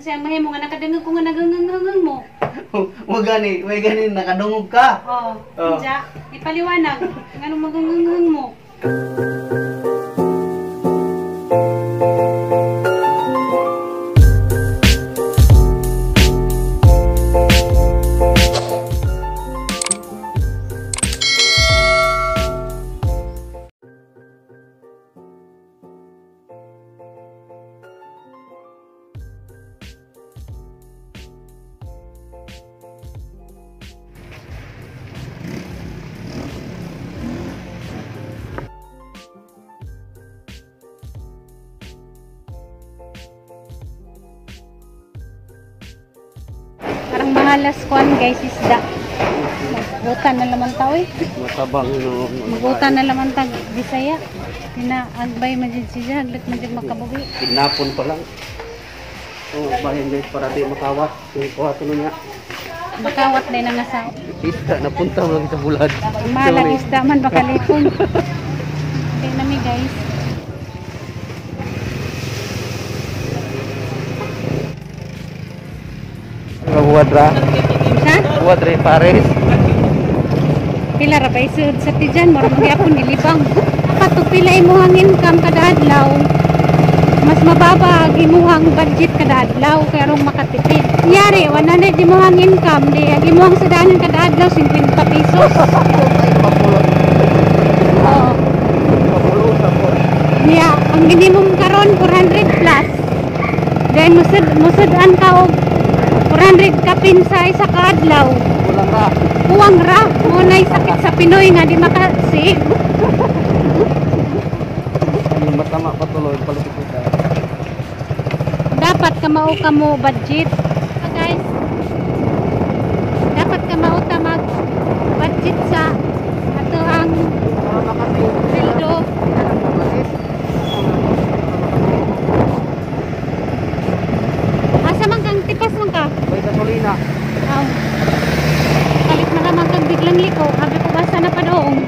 Kasi ang mahimo nga nakadungog ko nga nagangangangang mo. Mo gani, may gani nakadungog ka. Oo. Oh. Diya, ipaliwanag. Anong magangangang mo? Parang mahalas kuan guys isda. Magutan na laman tao eh. Matabang no. Magutan na laman tag Bisaya. Pinaagbay majid siya, haglit majid makabuhi. Pinapon pa lang. Oh, bayan guys para di makawat. Kung kuha to niya. Makawat na nga sa Isda napunta mo lagi sa bulad. malang isda man bakalipon. Okay nami guys. Wadra. Sa? Wadra pares. Pila ra ba isud sa tijan mura magyapon nilibang. Pato pila imong income kada adlaw. Mas mababa ang imuhang budget kada adlaw kay arong makatipid. Yari 100 imuhang income di ang imuhang sudanan kada adlaw 50 pesos. Oo. Yeah, ang minimum karon 400 plus. Then musudan ka og 400 ka pin sa isa ka adlaw. Kulang ra. Uwang ra, mo nay sakit sa Pinoy nga di makasig. Yung matama patuloy palupit ka. Dapat ka mao ka mo budget. Guys. Dapat ka mao ta mag budget sa ato ang pildo. Asa man kang tipas man ka? May gasolina. Aw. Kalit na naman kang biglang liko. Habi ko basta na pa doong.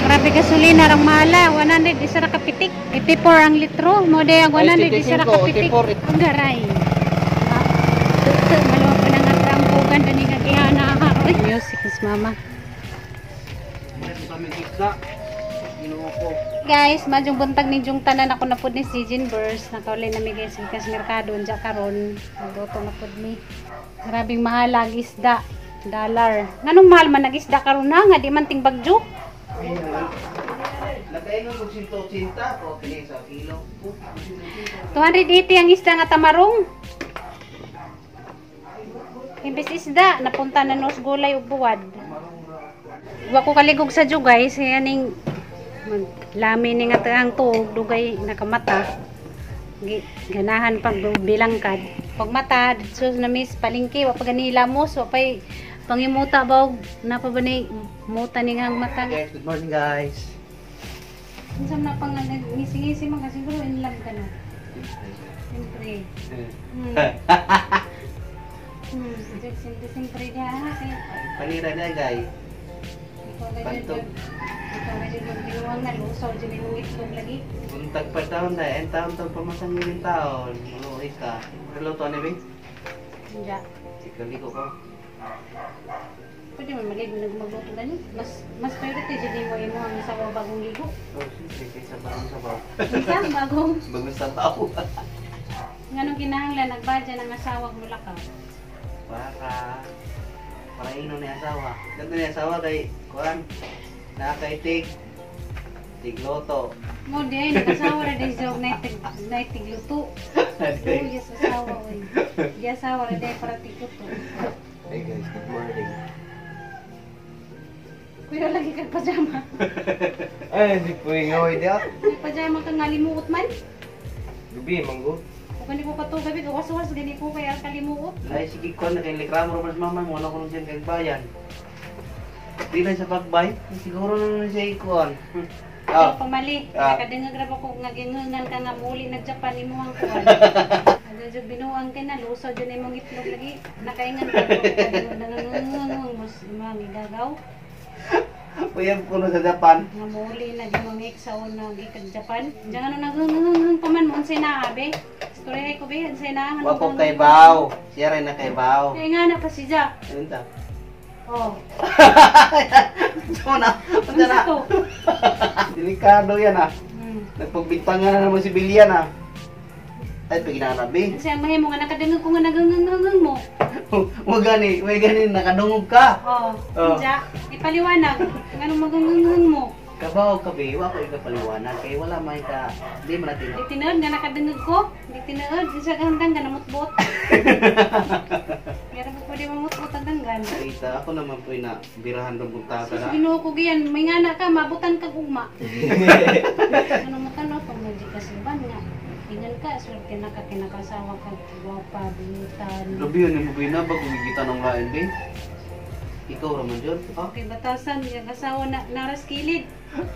Grabe gasolina rang mahala. 100 isa ra kapitik. 84 ang litro. Mo day ang 100 isa ra kapitik. Ang garay. Malawa pa nang atrampugan dani nga gihana ha. Music is mama. Kami isda. Ginuo ko. Guys, madyong buntag ni Jung tanan ako na pud ni Season Burst. Nakauli na mi guys sa merkado unja karon. Nagluto na pud mi. Grabing mahal ang isda. $1. Nganong mahal man nag isda karon na nga di man ting bagyo. Lagay mo 180 o pili sa kilo. 280 ang isda nga tamarong. Imbis isda napunta na nos gulay ug buwad. Wa ko kaligog sa jug guys, yaning lami ni nga ang tuog dugay nakamata. Ganahan pag bilangkad. Pag mata so na miss palingki wa pa ganila mo so pay pangimuta ba na pa ba ni muta ning ang mata. Guys, good morning guys. Unsa na pang ngisi-ngisi man kasi siguro in love ka na. Siyempre. Siyempre dia kasi Panira na guys. Pantog. Ikaw na dyan magbinuang na lusaw dyan yung itlog lagi. Buntag pa taon na, taon-taon pamasan yung taon. Maluoy ka. Hello, Tony Bing? Hindi. Sikali ko ka. Pwede mo maligo magluto na niyo. Mas priority dyan mo yung mga sabaw bagong ligo. Oh, siyempre, kaysa bagong sabaw. Isa, bagong. Bagong sabaw. Nga nung kinahanglan, nagbadya ng asawag mula ka. Para ino ni asawa. Ganto ni asawa kay kuan. Nakaitig. Tigloto. Mo di ay nakasawa na din sa tigluto. Oh, yes, asawa. Di asawa na din para tigluto. Hey guys, good morning. Kuya lagi kang pajama. Ay, hindi ko ingaway diya. May pajama kang ngalimuot man. Gabi, manggo. Kung gani ko pa to gabi, gawas-was gani ko kaya kalimuot. Ay, sige ko na kay likramo mas mama mo. Wala ko nung siya kagbayan. Di na sa pagbay. Siguro na siya ikuan. Ikaw pamali. Ah. Kadangag ra ko nga gingungan ka nga muli nag-Japan imo ang kuwan. Adyo binuang ka na luso dyan imong itlog lagi. Nakaingan ka ko nangangangang mas imong igagaw. Uyab ko no sa Japan. Nga muli na di mangik sa unang gikan Japan. Jangan nang paman mo unsay na be. Story ko be unsay na. Wako kay Bao. Siya rin na kay Bao. Kaya nga na pa si Ja. Ano ta? Oh. So na. Punta Unsa na. to? Delikado yan ah. Nagpagbintangan na naman si Bilyan ah. Ay, paginanabi. Unsay ang mahimo nga nakadungog ko nga nagangang mo. May gani, nakadungog ka. Oh. Oh. Ja, ipaliwanag. Nganong magangang mo? Kabaw ka be, wa ko ikapaliwanag kay wala may ka, di man natin. Di tinuod nga nakadungog ko. Di tinuod isa gandang nga namutbot. Meron ko pwede mamutbot ang danggan. Ita, ako naman po na birahan ng bunta ka na. Ginoo ko giyan, may ngana ka mabutan kag ugma. Ano mo tanong pag hindi ka siban nga. Ingan ka, swerte na ka kinakasawa ka, guwapa, bulitan. Labi yun yung mabina ba kung kita ng lain din? Ikaw raman dyan, ha? Okay, batasan, yung asawa na naras kilid.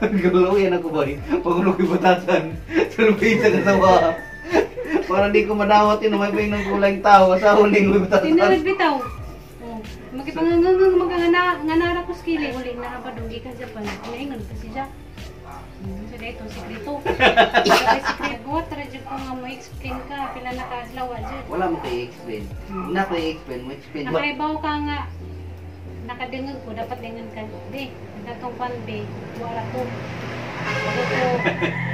Galaw yan ako ba? Pagulo ko batasan. Sulubay sa kasawa. Para di ko madawat yun, may pahing ng kulang tao. Sa huling may batasan. Tinawad bitaw. Oh, magipangangangang nga nara ko skilid. Uli na napadunggi ka Japan. Inaingon pa siya. Sa dito, sikreto. Sa sikreto, tragic ko nga mo-explain ka. Pila nakadlaw, dyan. Wala mo kayo i-explain. Na ko i-explain, mo explain. Nakaibaw ka nga. Nakadungog ko, dapat dingan ka. Di, datong panbe, wala to.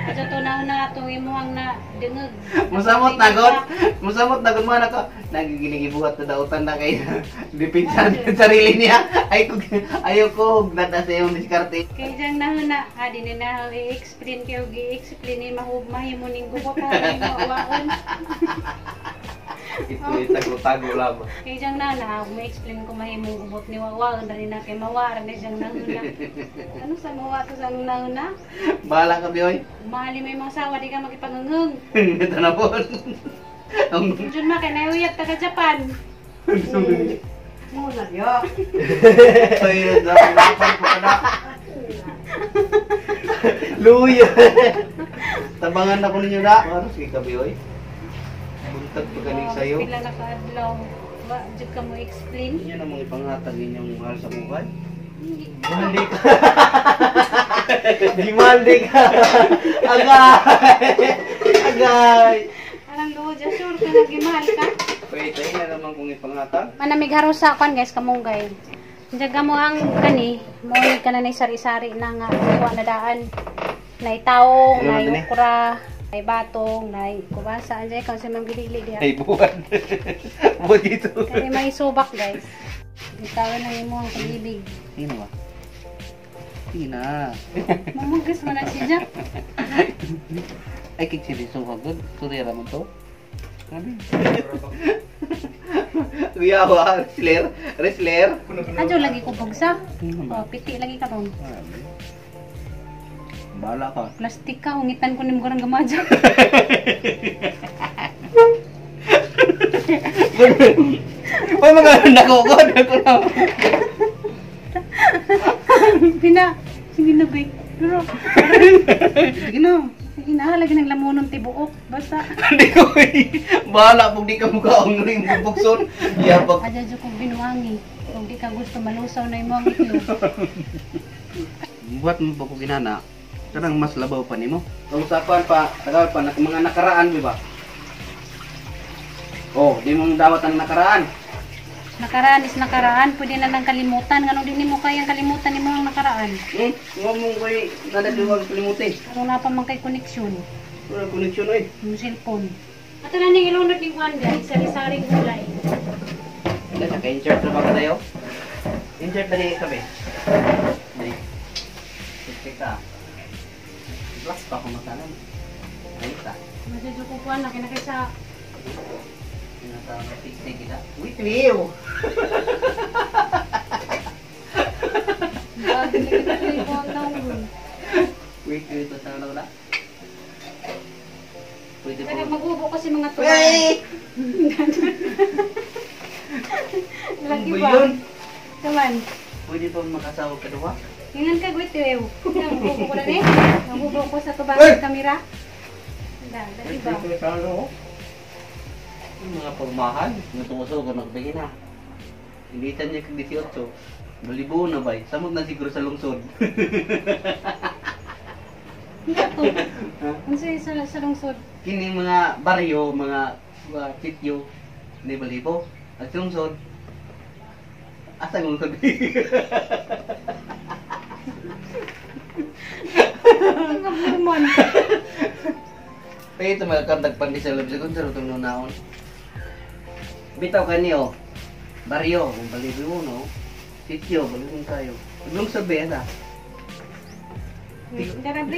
Ito to na itong imuhang na dungog. Musamot na god. Musamot na god man ako. Nagiginigibuhat na dautan na kay dipinsan sa sarili niya. Ayaw ko nata sa iyong diskarte. Kaya dyan na di na i-explain kayo, i-explain ni mahimo ning gubo pa rin mawaon. Ito tago-tago lang. Kaya dyan ma-explain ko mahimong gubot ni wawaon na rin na kay mawara na dyan nahuna. Ano sa mawa to sa nahuna? Bahala ka, Bioy. Mahali may mga sawa, di ka magipangangeng. Ito na po. Diyan ma, kaya nauyat ka Japan. Muna diyo. Ay, dapat ko ka na. Luya. Tabangan ako ninyo na. Maros kay ka, Bioy. Buntag pa galing sa'yo. Pila na kaadlaw. Wa, diyan ka mo explain. Yan ang mga ipanghatag ninyong mahal sa buhay. Mali ka. Dimandi ka. Agay. Agay. Alam lo, just sure ka nagimahal ka. Wait, ayun na naman kung ipanghatag. Manamig harusa kan guys, kamunggay. Diyan mo ang kani, mo ka na ni sari-sari na nga kuha na daan. Nay taong, Ano nay natin eh? ukra, nay batong, nay kubasa. Anjay kung sa mga gilili diha. Ay, buwan. Buwan dito. Kani may subak guys. Bitawan na nimo ang pag-ibig. Sino ba? Tina. Mamugas man na siya. Ay, kiksiliso ka good. Surya naman to. Ano? Kuyawa, wrestler. Wrestler. Adyo lagi ko bugsa. Sino Oh, ba? piti lagi ka ron. Bala ka. Plastik ka, hungitan ko ni mo karang gamadya. Uy, mga nakukod ako na. Pina, sige na bay. Pero, Sige na. sige na, lagi ng lamunon tibuok. Basta, Hindi ko bahala pag di ka mukha ang ring bubukson. Yabag. adyo ko binuangi. Kung di ka gusto malusaw na imo ang itlog. Buat mo ba ko ginana? Karang mas labaw pa nimo. Ang usapan pa, tagal pa mga nakaraan, di ba? Oh, di mo dawat ang nakaraan. Nakaraan is nakaraan, pwede na lang kalimutan. Ganun din mo kayang kalimutan nimo ang nakaraan. Huwag mong ko'y nadaliwag kalimutin. Ano na pa man kay koneksyon. Wala koneksyon oy. Yung cellphone. Ato na ning ilunod ning kuan guys, sari-saring gulay. Hindi, naka-insert na ba ka tayo? Insert na rin kami. Hindi. Check ka. Plus pa kung matanan. Ayos ka. Madyo ko kuan na kinakay sa Tinatawag na kita. Wait, view! Wait, ito sa ano na? Pwede po. Kaya mag-ubo kasi mga tuwa. Wait! Lagi Ano ba ba? yun? Kaman. Pwede pa makasawa ka doon? Ingan ka, gwit ew. Mag-ubo ko na eh. Mag-ubo ko sa tubang Uy! kamera. Lagi ba? Yung mga pagmahal, natumuso ka nagbigay na. Hindi niya kag 18. Balibo na ba? Samot na siguro sa lungsod. Ito. Ano sa lungsod? Kini mga baryo, mga sityo, ni Balibo. At sa lungsod, asa ang lungsod? Ang abulmon. Kaya ito magkakantag pandi sa labis. Kung saan itong nunaon. Bitaw ka niyo. Baryo, kung Balibo, no? Sityo, Balibo tayo. Lungsod ba yan, ha? Grabe.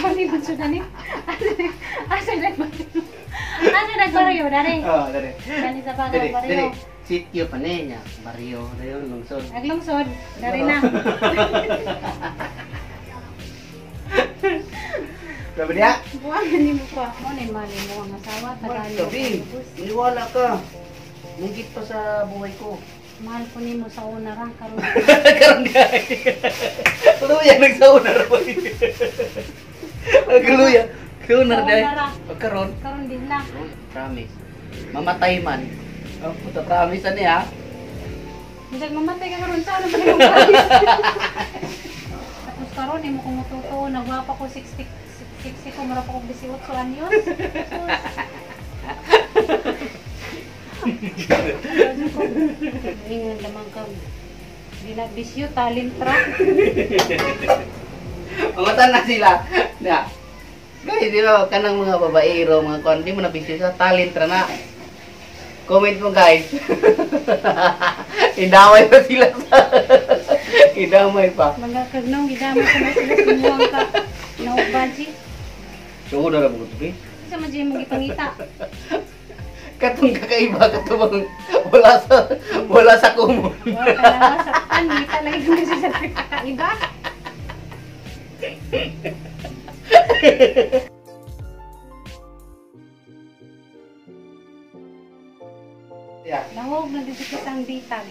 Ano yung sudan eh? Asa nagbaryo, dari? Oo, dari. Dali sa baga, Dari, baryo. sityo pa niya. Baryo, na yun, lungsod. Naglungsod, dari na. Sabi niya? Buwangan ni mo pa. Mo na mali mo ang asawa. Tagaan mo. Sabi, iniwala ka. Nagit pa sa buhay ko. Mahal ko ni mo sa una ra. Karoon. Karoon gay. Tuluyan nagsauna ra. Agluya. Kaunar day. Pagkaroon. Karoon din na. Promise. Mamatay man. Oh, puta promise ani ha. Hindi mamatay ka karoon sa ano ba yung promise? Tapos karoon mo kung totoo. Nagwapa ko 60 ko. Mara pa ko 18 anyos. Ingon naman ka. Di na bisyo, talent tra. Mamatan na sila. Na. Guys, di ba kanang mga babaero, mga kon, di mo na bisyo sa talent ra na. Comment mo guys. Idamay pa sila sa. Idamay pa. Mga kagnong, gidamay ko na sila sinuwang ka. Naugbaji. So, na lang mo ito, Isa man dyan mong ipangita. katong kakaiba katong wala sa kumon. Wala ka na masaktan. Di talaga kung siya sa kakaiba. Yeah. Lahog na dito kitang bitag.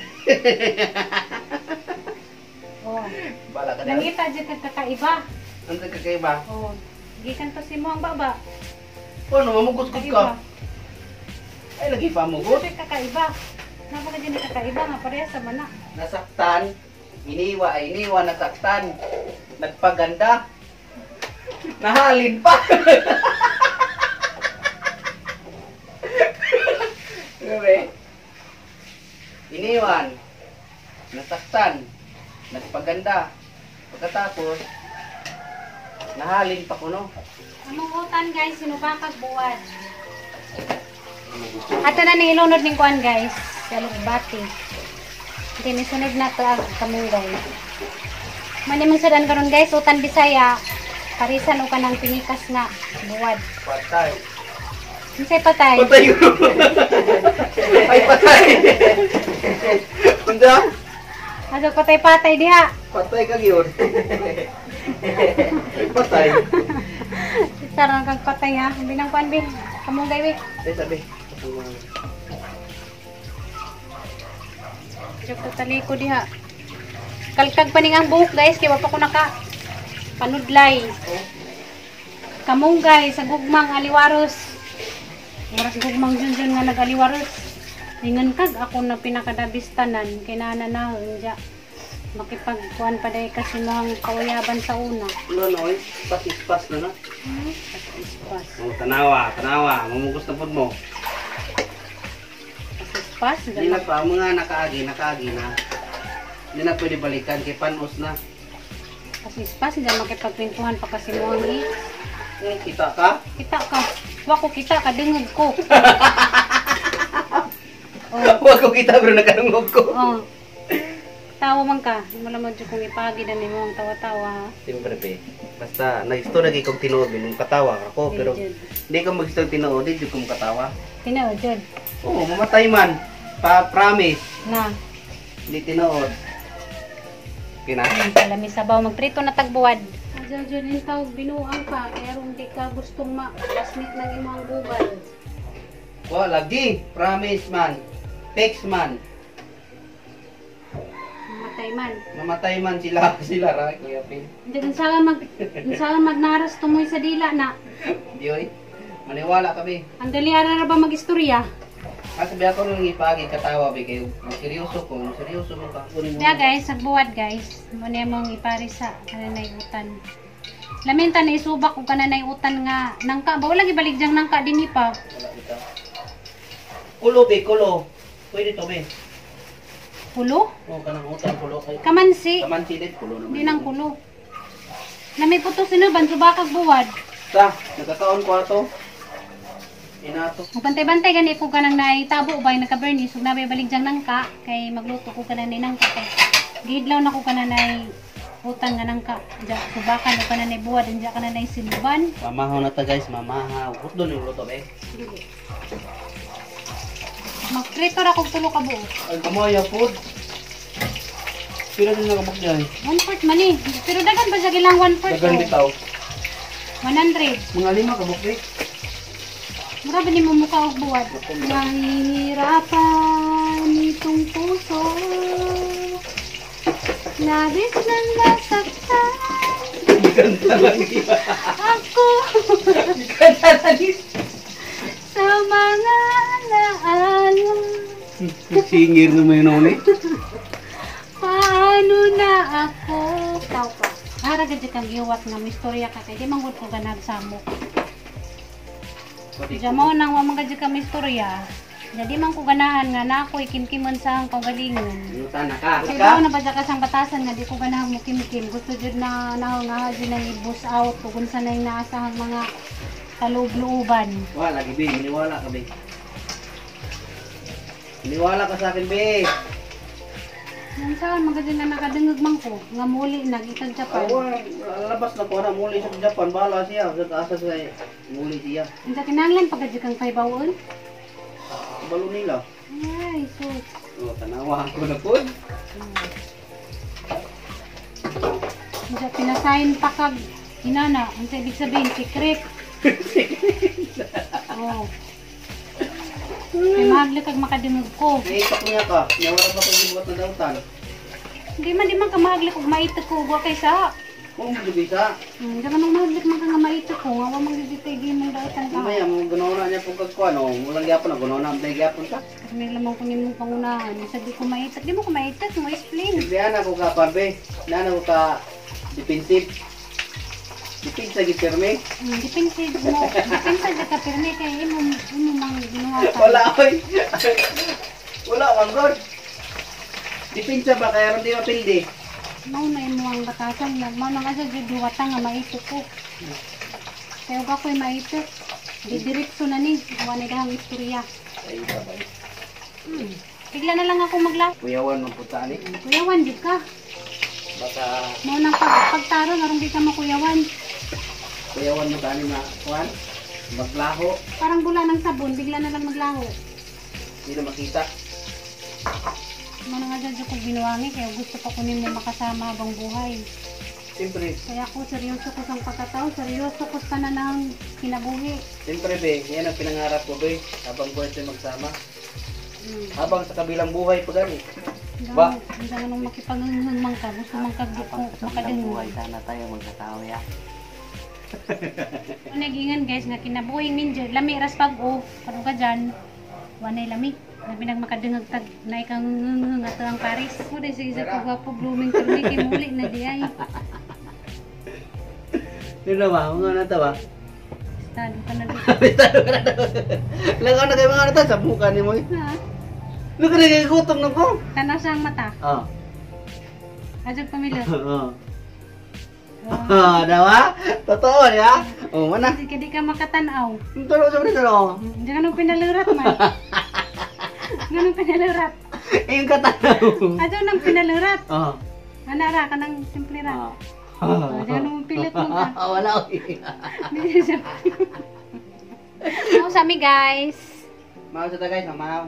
Oh. Bala ka na. Nangita dyan ka kakaiba. Ano sa kakaiba? Oh. Gikan to si mo ang baba. Ano, mamugod-gud ka? Ay, lagi pa mugot. Ito kakaiba. Napaka dyan na kakaiba nga parehas sa mana. Nasaktan. Iniwa, nasaktan. Nagpaganda. Nahalin pa. Sabi, iniwan. Nasaktan. Nagpaganda. Pagkatapos, nahalin pa ko, no? Among utan guys, sinubakag buwad. Ato na ni ilunod ning kuan guys. Salog bati. Hindi sunod na to ang kamunggay. Mani mong sudan karon guys, utan Bisaya. Parisan o kanang pinikas nga buwad. Patay. Unsay patay? Patay ko. Ay, patay. Unda? Ado patay-patay diha. Patay ka yun. Patay. Sarang kang patay ha. Binang kuan bi. Kamunggay bi. Sabi. Jok taliko diha. Kalkag pa ning ang buhok guys kay wa pa ko naka panudlay. Kamunggay sa gugmang aliwaros. Mura sa gugmang junjun nga nag-aliwaros. Lingan kag ako na pinakadabistanan kay nana unja. Makipagkuan pa day kasi mohang kauyaban sa una. No, pas na na. Pas. Oh, tanawa. Mamugos na pud mo. Pas. Hindi na pa, mga nakaagi na. Hindi na pwede balikan kay panos na. Pas. Diyan makipagpintuhan pa kasi mohang Kita ka? Kita ka. Wa ko kita ka dingog ko. Huwag ko kita bro, nakalungog ko. Oh. Tawa man ka. Di mo naman dyan kung ipagi na ni mo ang tawa-tawa. Siyempre pe. Basta, na-gusto lagi kong tinood. Nung katawa ako, pero hindi ko mag-gusto tinood. Hindi ko katawa. Tinood dyan. Oo, mamatay man. Promise. Na. Hindi tinood. Kina? Kalami sabaw. Magprito na tagbuwad. Adyan dyan yung tawag binuang ka. Kaya rin di ka gustong ma-lasmit ng imong gugal. Lagi. Promise man. Text man. Mamatay man. Mamatay man sila ra, Kuya Pin. Hindi, unsalan magnaras tumoy sa dila na. Di oy. Maniwala kami. Ang dali ara ba mag-istorya? Kasi biya ko nang ipagi katawa bi kayo. Seryoso ko, seryoso mo ka kunin mo. Yeah guys, nagbuwad guys. Muna mong ipari sa kananay utan. Lamintan na isubak ko kananay utan nga nangka. Ba wala gibaligjang nangka din pa. Wala kita. Kulo bi, kulo. Pwede to be. Kulo? Oh, kanang utan kulo kay. Kamansi. Kamansi dit kulo naman. Di nang kulo. Nami puto sinuban subakag buwad. Sa, nagkakaon ko ato. Inato. Bantay-bantay gani ko kanang naitabo ba nagka-bernis ug nabay baligjang nangka kay magluto ko kanang nangka kay gihidlaw na ko kanang utang nga nangka. Ja subakan ko kanang buwad diya kanang sinuban. Mamahaw na ta guys, mamahaw. Put doon yung luto be. Magprito ra kog tulo ka buo. Ay, kamaya food. Pila din nakabuk dyan. 1/4 man eh. Pero dagan ba siya gilang 1/4? Dagan bitaw. 100. Mga lima kabuk be. Mura ba ni mo mukha og buwad? Nahihirapan itong puso. Labis nang nasaktan. Ganda lagi. Ako Ganda lagi. sa mga alaala. Singir naman yun eh. Paano na ako? Tao pa. Hara gadi kang giwat nga mistorya ka kay di manggod ko ganag samok. Diya mo nang wa man gadi ka mistorya. Jadi man ko ganahan nga na ako ikimkimon sa ang kaugalingon. Inutan na ka. Kay daw na ba ka sang batasan nga di ko ganahan mo kimkim. Gusto jud na nga jud nang i-boost out kung unsa na yung naasahang mga kaloob-looban. Wala lagi be, maniwala ka be. Maniwala ka sa akin be. Nang saan magadi na nakadungog man ko nga muli nagitag Japan. Labas na ko na muli sa Japan, bala siya. Sa asa sa muli siya. Unsa kinahanglan pagadi kang paybawon? Balo nila. Ay, sus. Oh, tanawa ko na po. Unsa pinasahin pa kag inana, unsa ibig sabihin secret. Oh. Kay mahagli kag makadungog ko. Naitak niya ka. Nawala pa kung gibuhat na dautan. Di man ka mahagli kog maitok ko wa kay sa. Kung mo bisa. Di man nang mahagli man ka nga maitok ko nga wa man gid gi mong daitan ka. Mamaya mo ganaw niya pag kagkuan. Oh, mulang gyapon na ganaw na amday gyapon ka. Kasi lamang ko nimong pangunahan. Sabi ko maitok, di mo ko maitok, mo explain. Siyempre na ko ka parbe. Nana ko ka defensive. Defensa gi pirme. Depende mo. Depende ka pirmi kay imo mang ginawa ka. Wala oy. Wala man god. Defensa ba kaya ron di mapildi? Mao na imo ang batasan nga mao nang asa jud duwata nga maitok ko. Kaya ug ako'y maitok. Di diretso na ni wa ni dahang istorya. Ay babay. Bigla na lang ako magla. Kuyawan mo puta ni. Kuyawan jud ka. Baka Mao nang pagtaro aron di ka makuyawan. kuyawan mo tani na kuan. Maglaho. Parang bula ng sabon, bigla na lang maglaho. Hindi na makita. Mao nang asa jud ko binuwangi kaya gusto pa ko nimo makasama habang buhay. Siyempre. Kaya ako seryoso ko sa pagkatao, seryoso ko sa nanang kinabuhi. Siyempre be, yan ang pinangarap ko be. Habang buhay tayo magsama. Habang sa kabilang buhay pa gani. Ba? Hindi ka nung makipag-hang man ka, gusto mong makadunguan. Sana tayo magkatao ya. Nagingan guys, nga kinabuhing minjo, lami ras pag-o, kano ka dyan, wanay lami. Labi nang makadungag tag, na ikang nga ito ang Paris. O, dahil sa isa kagwapo, blooming turmi, kay muli na di ay. Yun na ba? Mga nata ba? Estado ka na dito. Bitado ka na daw. Lagaw na kayo mga nata sa mukha ni mo. Ha? Ano ka nagkakutong na ko? Tanaw sa ang mata. Oo. Adjog pamilya. Oo. Dawa? Totoo ya? Oh, mana? Hindi ka makatanaw. Turo sa mga turo. Hindi ka nung pinalurat man. Ganun pinalurat. Yung katanaw. Adjog nang pinalurat. Oo. Anara ka nang simple rat. Hindi ka nung pilit mo ka. Wala ko. Ako sa amin guys. Mahal sa tagay, mamaw.